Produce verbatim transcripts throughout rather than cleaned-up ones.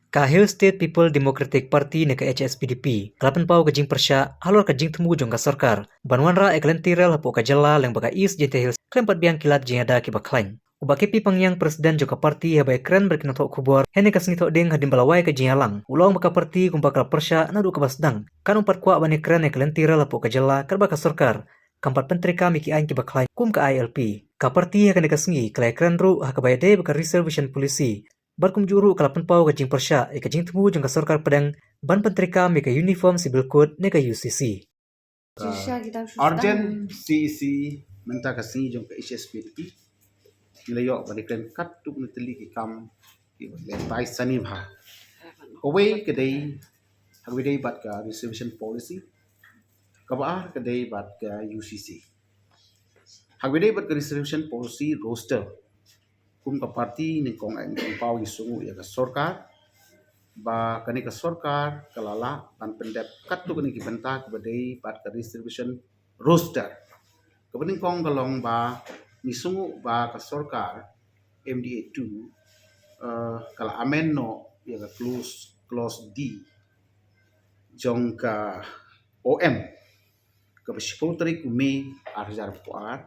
Ka Hill State People Democratic Party ne ka H S P D P ka la pynpaw ka jingpyrshah halor ka jingthmu jong ka sorkar ban wanrah ïa ka lynti rel hapoh ka jylla lyngba ka East Jaintia Hills khlem pat biang ki lad jingïada kiba khlaiñ. U Bah K P Pangïang, President jong ka party, haba ïakren bad ki nongthoh khubor hynne ka sngi Thohdieng hadien ba la wai ka jingïalang, u la ong ba ka party kumba ka la pyrshah naduh kaba sdang, kan ym pat kwah ban ïakren ïa ka lynti rel hapoh ka jylla katba ka sorkar kam pat pyntreikam ïa ki aiñ kiba khlaiñ kum ka I L P. Ka party ha kane ka sngi ka la ïakren ruh ha kaba ïadei bad ka reservation policy bad kumjuh ruh ka la pynpaw ka jingpyrshah ïa ka jingthmu jong ka sorkar pdeng ban pyntreikam ïa ka Uniform Civil Code ne ka U C C. Urgent C E C mynta ka sngi jong ka H S P D P. Ngi la ïoh ban ïakren katto katne tylli ki kam kiba lehtai sani bha. Kawei ka dei, ha kaba ïadei bad ka reservation policy. Kaba ar ka dei bad ka U C C. Ha kaba ïadei bad ka reservation policy roster, kum ka party nyngkong eh ngi pynpaw, ngi sngewnguh ïa ka sorkar ba kane ka sorkar ka la lah ban pyndep katto katne ki bynta kiba dei bad ka reservation roster. Kaba nyngkong ka long ba ngi sngewnguh ba ka sorkar M D A two, eh, ka la amend noh ïa ka clause, clause D jong ka O M kaba shiphew tarik u May ar hajar arphew ar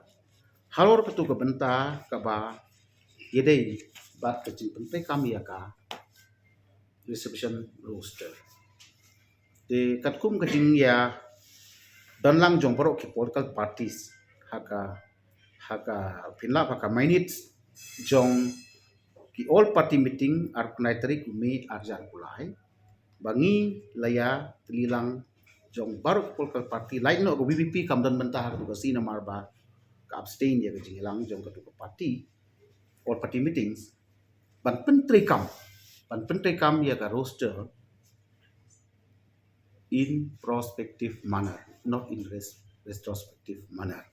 halor katto ka bynta kaba ïadei bad ka jingpyntreikam ïa ka reservation roster. Te katkum ka jingïadonlang jong baroh ki political parties ha ka, ha ka pynlap ha ka minutes jong ki all party meeting arphew khyndai tarik u May ar hajar arphew lai, ba ngi la ïatylli lang jong baroh ki political party, lait noh ka V P P kam don bynta ha katto ka sngi namar ba ka abstain ïa ka jingïalang jong katto ka party, all party meetings, ban pyntreikam, ban pyntreikam ïa ka roster in prospective manner, not in res-, retrospective manner.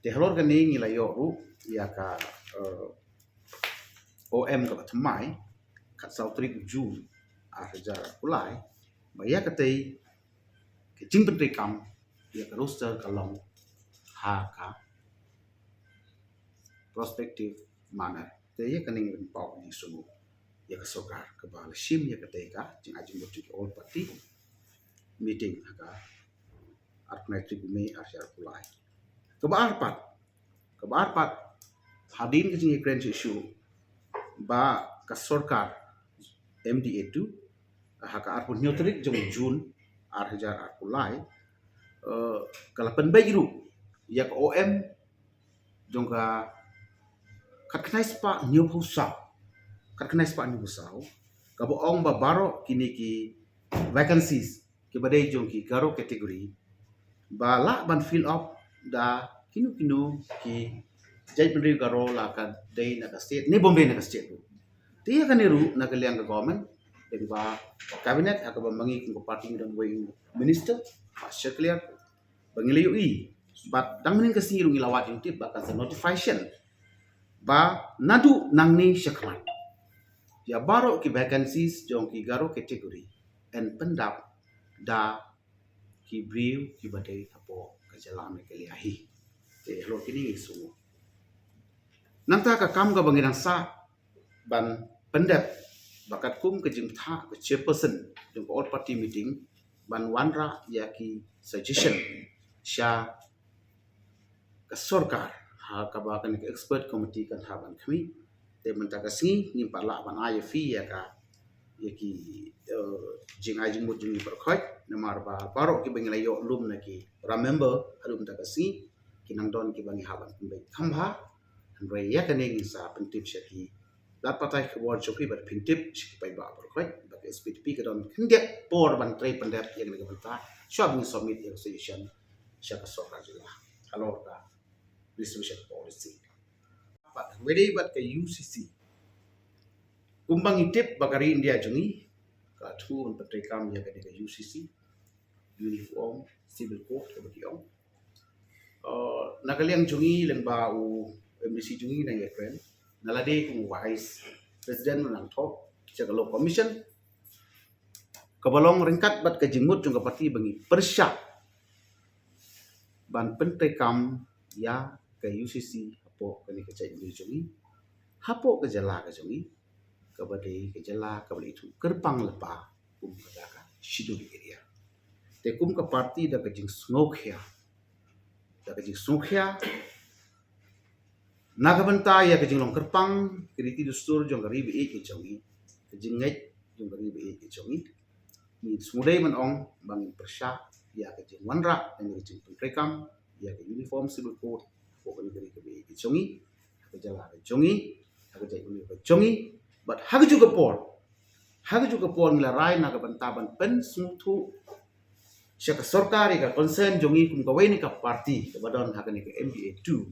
Te halor kane ngi la ïoh ruh ïa ka, eh, O M kaba thymmai, khatsaw tarik June ar hajar arphew lai, ba ïa katei ka jingpyntreikam ïa ka roster ka long ha ka prospective manner. Te ïa kane ngi pynpaw jingsngewnguh ïa ka sorkar kaba la shim ïa katei ka jingai jingmut jong ki all party meeting ha ka arphew khyndai tarik May ar hajar arphew lai. Kaba ar pat, kaba ar pat, hadien ka jingïakren shuh shuh ba ka sorkar M D A two ha ka arphew hynñiew tarik jong June ar hajar arphew lai, eh, ka la pynbeit ruh ïa ka O M jong ka khatkhyndai spah hynñiewphew saw, khatkhyndai spah hynñiewphew saw, kaba ong ba baroh kine ki vacancies kiba dei jong ki Garo category ba lah ban fill up da kino kino ki jaitbynriew Garo, la ka dei na ka state ne bym dei na ka state ruh. Te ïa kane ruh na ka liang ka government, lyngba ka cabinet, ha kaba ma ngi kum ka party ngi don uwei u minister, pass circular, ba ngi la ïohi. Bad dang mynhynnin ka sngi ruh ngi la wad jingtip ba kan sa notification ba naduh nangne shakhmat ïa baroh ki vacancies jong ki Garo category yn pyndap da ki briew kiba dei hapoh ka jylla Meghalaya hi. Te halor kine ngi sngewnguh. Nangta ka kam kaba ngi dang sah ban pyndep, ba katkum ka jingthoh ka chairperson jong ka all party meeting, ban wanrah ïa ki suggestion sha ka sorkar ha kaba kane ka expert committee kan hap ban khmih. Te mynta ka sngi ngim pat lah ban ai ïa phi ïa ka, ïa ki, eh, jingai jingmut jong ngi baroh khoit, namar ba baroh kiba ngi la ïoh lum na ki para member haduh mynta ka sngi ki nang don kiba ngi hap ban pynbeit kham bha. Hynrei ïa kane ngin sa pyntip sha ki lad pathai khubor jong phi bad pyntip sha ki paidbah baroh khoit ba ka H S P D P ka don khyndiat por ban trei pyndep ïa kane ka bynta, shuwa ba ngin submit ïa ka suggestion sha ka sorkar jylla halor ka reservation policy. Bad kawei de bad ka U C C. Kumba ngi tip ba ka ri India jong ngi ka la thmu ban pyntreikam ïa kane ka U C C, Uniform Civil Code kaba ki ong. Uh, na ka liang jong ngi lyngba u M D C jong ngi nang ïakren, na lade kum u Vice President u nang thoh sha ka Law Commission, kaba long ryngkat bad ka jingmut jong ka party ba ngi pyrshah ban pyntreikam ïa ka U C C hapoh kane ka jaitbynriew jong ngi, hapoh ka jylla ka jong ngi, kaba dei ka jylla kaba la ithuh kyrpang lypa kum ka da ka schedule area. Te kum ka party da ka jingsngewkhia, da ka jingsngewkhia na ka bynta ïa ka jinglong kyrpang ka riti dustur jong ka ri ba ïeit ka jong ngi, ka jingngeit jong ka ri ba ïeit ka jong ngi, ngi sngewdei ban ong ba ngin pyrshah ïa ka jingwanrah, ïa ka jingpyntreikam ïa ka Uniform Civil Code hapoh ka ri ba ïeit ka jong ngi, ha ka jylla ka jong ngi, ha ka jaitbynriew ka jong ngi. Bad ha kajuh ka por, ha kajuh ka por ngi la rai na ka bynta ban pynsngewthuh sha ka sorkar ïa ka concern jong ngi kum kawei na ka party kaba don ha kane ka M D A two,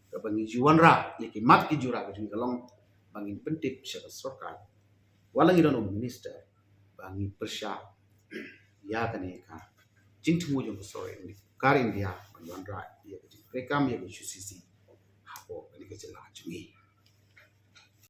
kaba ngi ju wanrah ïa ki mat ki jurah ka jong ngi ka long ba ngin pyntip sha ka sorkar, wat la ngi don u minister, ba ngi pyrshah ïa kane ka jingthmu jong ka sorkar India ban wanrah ïa ka jingtreikam ïa ka U C C hapoh kane ka jylla jong ngi.